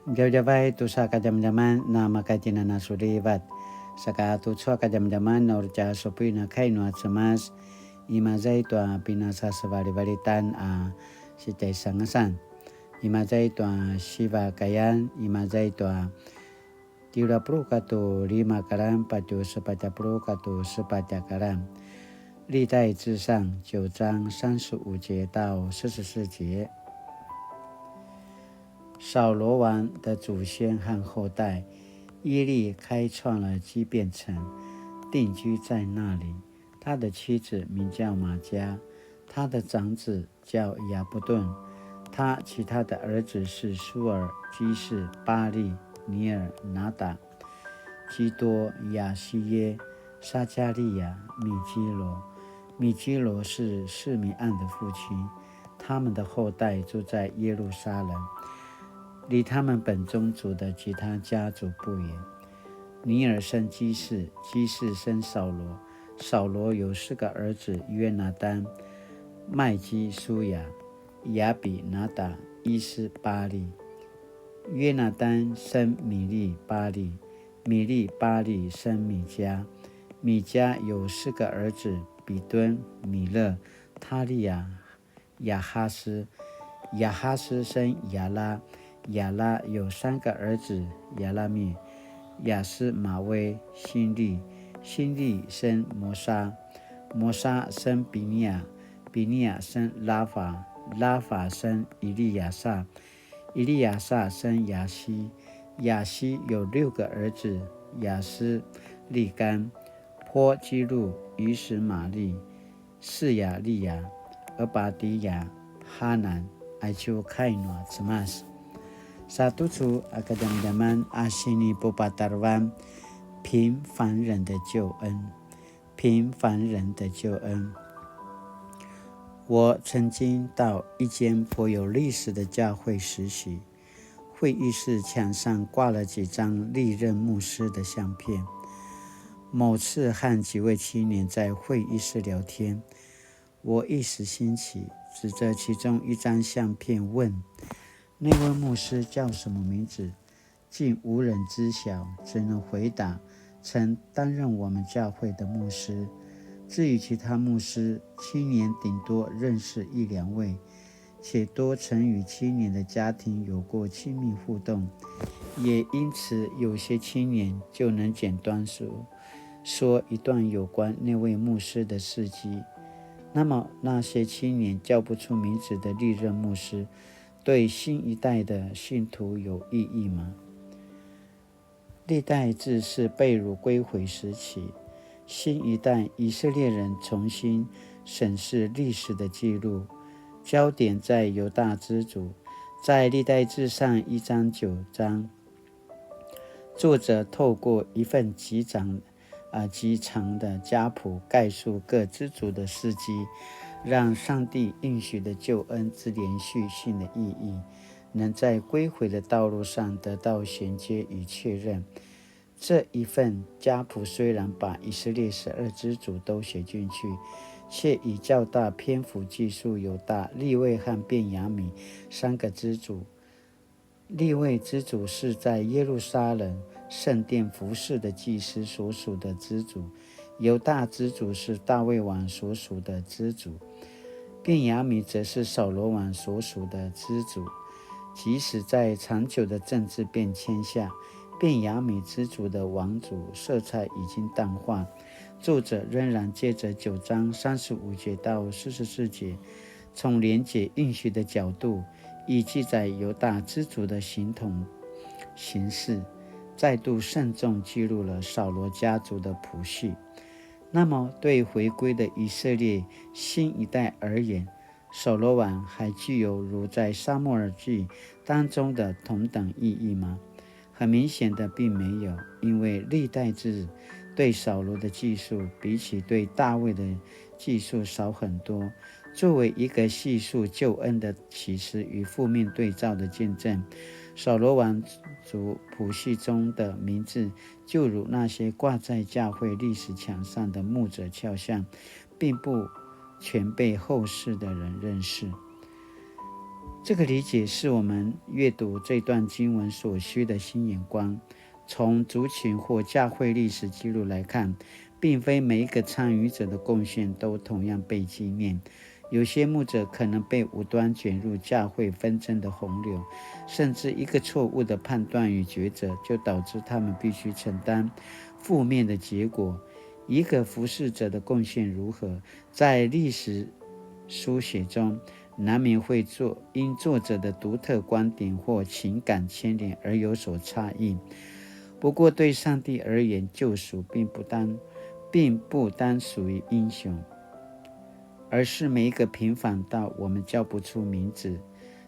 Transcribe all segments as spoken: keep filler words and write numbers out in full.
Djavadjavay tusa kadjamadjaman na makaitjinan a sulivat. Saka tucu a kadjamadjaman na uri tja supuin a kai nua Cemas, imaza i tua pinasasevalivalitan a sitjaisangasan. Imaza i tua siva kayan, imaza i tua tjelu a puluq katua lima karan, patje sepatj a puluq katua sepatj a karan. 历代志上九章三十五节到四十四节。扫罗王的祖先和后代，耶利开创了基遍城，定居在那里。他的妻子名叫玛迦，他的长子叫亚布顿。他其他的儿子是苏尔、基士、巴利、尼尔、拿达、基多、亚希耶、撒迦利亚、米基罗。米基罗是示米暗的父亲。他们的后代住在耶路撒冷，离他们本宗族的其他家族不远。尼尔生基士，基士生扫罗。扫罗有四个儿子：约拿单、麦基舒亚、亚比拿达、伊斯巴利。约拿单生米利巴利，米利巴利生米迦。米迦有四个儿子：比敦、米勒、他利亚、亚哈斯。亚哈斯生亚拉，亚拉有三个儿子：亚拉篾、亚斯玛威、辛利。辛利生摩沙，摩沙生比尼亚，比尼亚生拉法，拉法生以利亚撒，以利亚撒生亚希。亚希有六个儿子：亚斯利干、波基路、以实玛利、示亚利亚、俄巴底亚、哈南。Aicu kai nua Cemas. Sa tucu a kadjamadjaman a sinipupatarevan 平凡人的救恩。平凡人的救恩。我曾经到一间颇有历史的教会实习，会议室墙上挂了几张历任牧师的相片。某次和几位青年在会议室聊天，我一时兴起，指着其中一张相片问：“那位牧师叫什么名字？”竟无人知晓，只能回答：“曾担任我们教会的牧师。”至于其他牧师，青年顶多认识一两位，且多曾与青年的家庭有过亲密互动，也因此有些青年就能简单说，说一段有关那位牧师的事迹。那么，那些青年叫不出名字的历任牧师，对新一代的信徒有意义吗？历代志是被掳归回时期，新一代以色列人重新审视历史的记录，焦点在犹大支族。在历代志上一章、九章，作者透过一份极长啊，极长的家谱概述各支族的事迹，让上帝应许的救恩之连续性的意义，能在归回的道路上得到衔接与确认。这一份家谱虽然把以色列十二支族都写进去，却以较大篇幅记述犹大、利未和便雅悯三个支族。利未支族是在耶路撒冷圣殿服侍的祭司所属的支族，犹大支族是大卫王所属的支族，便雅悯则是扫罗王所属的支族。即使在长久的政治变迁下，便雅悯支族的王族色彩已经淡化，作者仍然借着九章三十五节到四十四节，从连结应许的角度，以记载犹大支族的形同形式，再度慎重记录了扫罗家族的谱系。那么，对回归的以色列新一代而言，扫罗王还具有如在撒母耳记当中的同等意义吗？很明显的并没有，因为历代志对扫罗的记述比起对大卫的记述少很多。作为一个叙述救恩的启示与负面对照的见证，扫罗王族谱系中的名字就如那些挂在教会历史墙上的牧者肖像，并不全被后世的人认识。这个理解是我们阅读这段经文所需的新眼光。从族群或教会历史记录来看，并非每一个参与者的贡献都同样被纪念。有些牧者可能被无端卷入教会纷争的洪流，甚至一个错误的判断与抉择就导致他们必须承担负面的结果。一个服侍者的贡献如何，在历史书写中，难免会作因作者的独特观点或情感牵连而有所差异。不过，对上帝而言，救赎并不单，并不单属于英雄，而是每一个平凡到我们叫不出名字，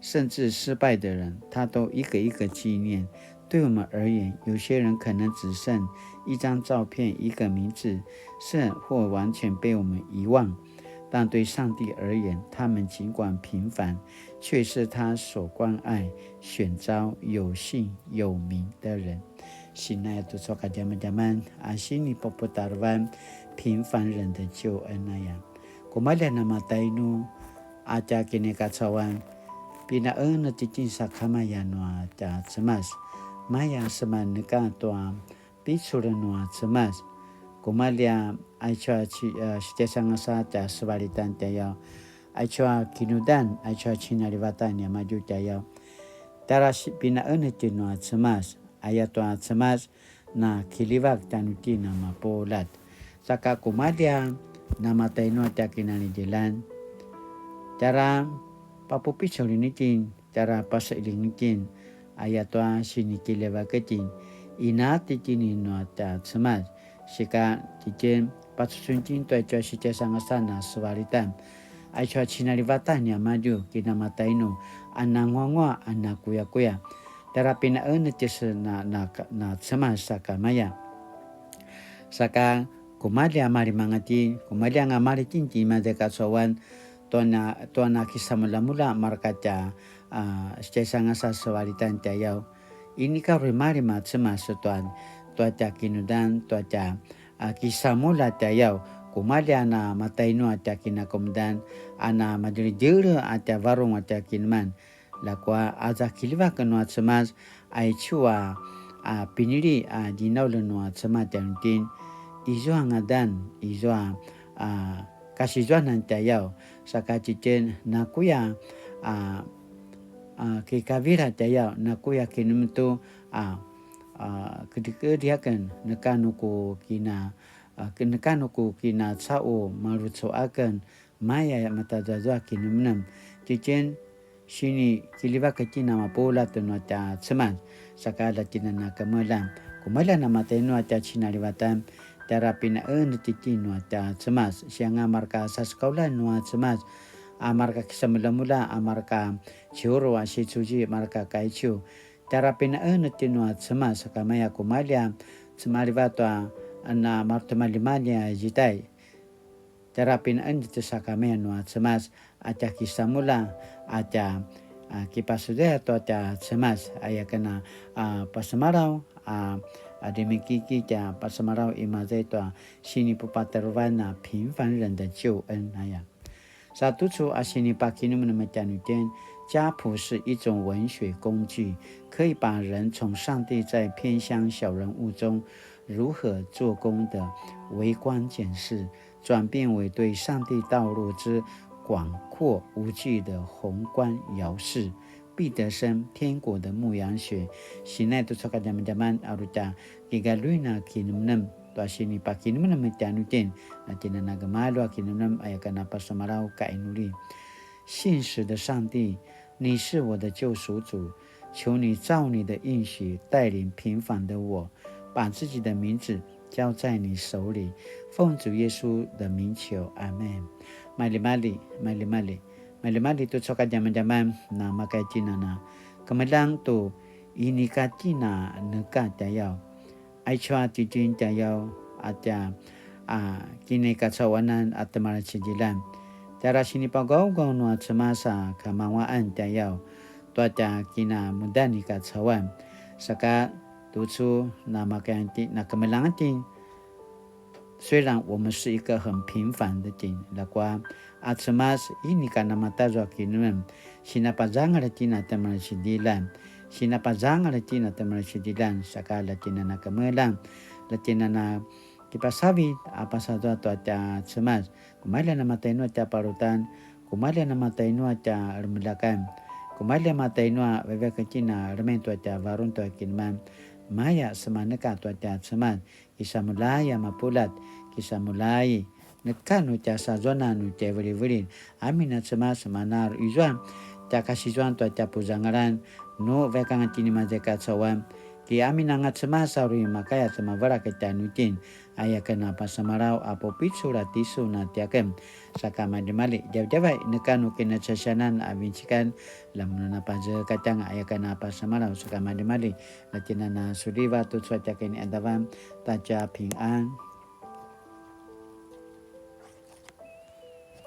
甚至失败的人，他都一个一个纪念。对我们而言，有些人可能只剩一张照片、一个名字，甚或完全被我们遗忘。但对上帝而言，他们尽管平凡，却是他所关爱、选召、有姓有名的人。Sinai tucu a kadjamadjaman a sinipuputarevan 平凡人的救恩 aya. Kumalja namatainu a tja kinikacauan, pinaen titjen sakamaya nua tja Cemas. Maya semaneka tua picul nua Cemas. Kumalja aicu a ci-, a, sitjaisangas a tja sevalitan tjayaw. Aicu a kinudan, aicu a cinalivatan niamadju tjayaw. Tjara si-, pinaen tjen nua Cemas. Aya tua Cemas, na kilivak tjanuitjen a mapuljat. Saka kumalja namatainu a tja kinalidjilan. Tjara papupicul itjen, tjara pasailing itjen, aya tua sinikilivak itjen, inati titjen nua tja Cemas, sika titjen pacucun itjen tua aicu a sitjaisangasan a sevalitan. Aicu a cinalivatan niamadju kinamatainu, a nanguanguaq, a nakuyakuya. Tjara pinaen tjese na, na, na Cemas sakamaya. Saka kumalja malimanga itjen, kumalja nga mali itjen ti imaza i kacauan, tua na, tua na kisamulamula marka tja, a, sitjaisangas a sevalitan tjayaw. Inika uri malim a Cemas tua, tua tja kinudan, tua tja, a, kisamulja tjayaw. Kumalja namatainu a tja kinakemudan, a namadjeledjele a tja varung a tja kineman. Ljakua aza kilivak nua Cemas, aicu a, a, pinili a djinaulj nua Cemas tjanuitjen, izua ngadan, izua, a, kasizuanan tjayaw, saka titjen nakuya, a, a, kikavilja tjayaw, nakuya kinemenem tu, a, a, kedrikedri aken, neka nu ku kina, a, ke-, neka nu ku kinacaqu malucu aken, maya matazazua kinemenem. Titjen sinikilivak itjen a mapuljat nua tja Cemas, saka la tjen a na kemeljang. Kumalja namatainu a tja cinalivatan, tjara pinaen titjen nua tja Cemas, sianga marka sasekauljan nua Cemas, a marka kisamulamula, a marka ciuru a sicuzi, marka kaicu. Tjara pinaen titjen nua Cemas, sakamaya kumalja, cemalivat tua, a na maretimaljimalji a zitai. Tjara pinaen titjen sakamaya nua Cemas, a tja kisamulja, a tja, a, kipasudia tua tja Cemas, aya ken a, a, pasemalaw, a, a, demikiki tja pasemalaw imaza i tua sinipupatarevan a 平凡人的救恩 aya. Sa tucu a sinipakinemenem tjanuitjen, 家谱是一种文学工具，可以把人从上帝在偏乡小人物中如何做工的微观检视，转变为对上帝道路之广阔无际的宏观遥视。 毕德生《天国的牧羊学》, sinai tucu a kadjamadjaman a uri tja kigaljuin a kinemenem, tua sinipakinemenem tjanuitjen, na tjen a na gemalju a kinemenem, aya ken a pasemalaw kainuli. 信实的上帝，你是我的救赎主，求你照你的应许带领平凡的我，把自己的名字交在你手里。奉主耶稣的名求，阿们。Maljimalji, maljimalji, maljimalji tucu a kadjamadjaman, na makaya tjen a na kemeljang tu inika tjen a neka tjayaw. Aicu a titjen tjayaw a tja, a, kinikacauanan a temalacidilan. Tjara sinipagawgaw nua Cemas a kamanguaqan tjayaw tua tja kinamudan i kacauan. Saka tucu na makaya tjen, na kemeljang tjen, 虽然我们是一个很平凡的人，ljakua a Cemas, inika namatazua kinemnem. Sinapazangal tjen a temelj sidilan. Sinapazangal tjen a temelj sidilan, saka la tjen a na kemeljang, la tjen a na kipasavid a pasazua tua tja Cemas. Kumalja namatainu a tja parutan, kumalja namatainu a tja lemelakan, kumalja matainua vevek tjen a remen tua tja varung tua kinemnem. Maya semaneka tua tja Cemas, kisamulja a mapuljat, kisamulja neka nu tja sazuanan nu tja vilivilin. Amin a Cemas, manar izua tja kasizuan tua tja puzangalan, nu vekanga tjen i maza i kacauan, ki amin anga Cemas a uri makaya cemavelak tjanuitjen, aya ken a pasemalaw a pupicul a tisun a tiaken. Saka maljimalji, djavadjavay neka nu kinacasianan a vincikan, lamun a pazekatjanga aya ken a pasemalaw, saka maljimalji, la tjen a na suliva tucu a tiaken i adavan, ta tja pingan.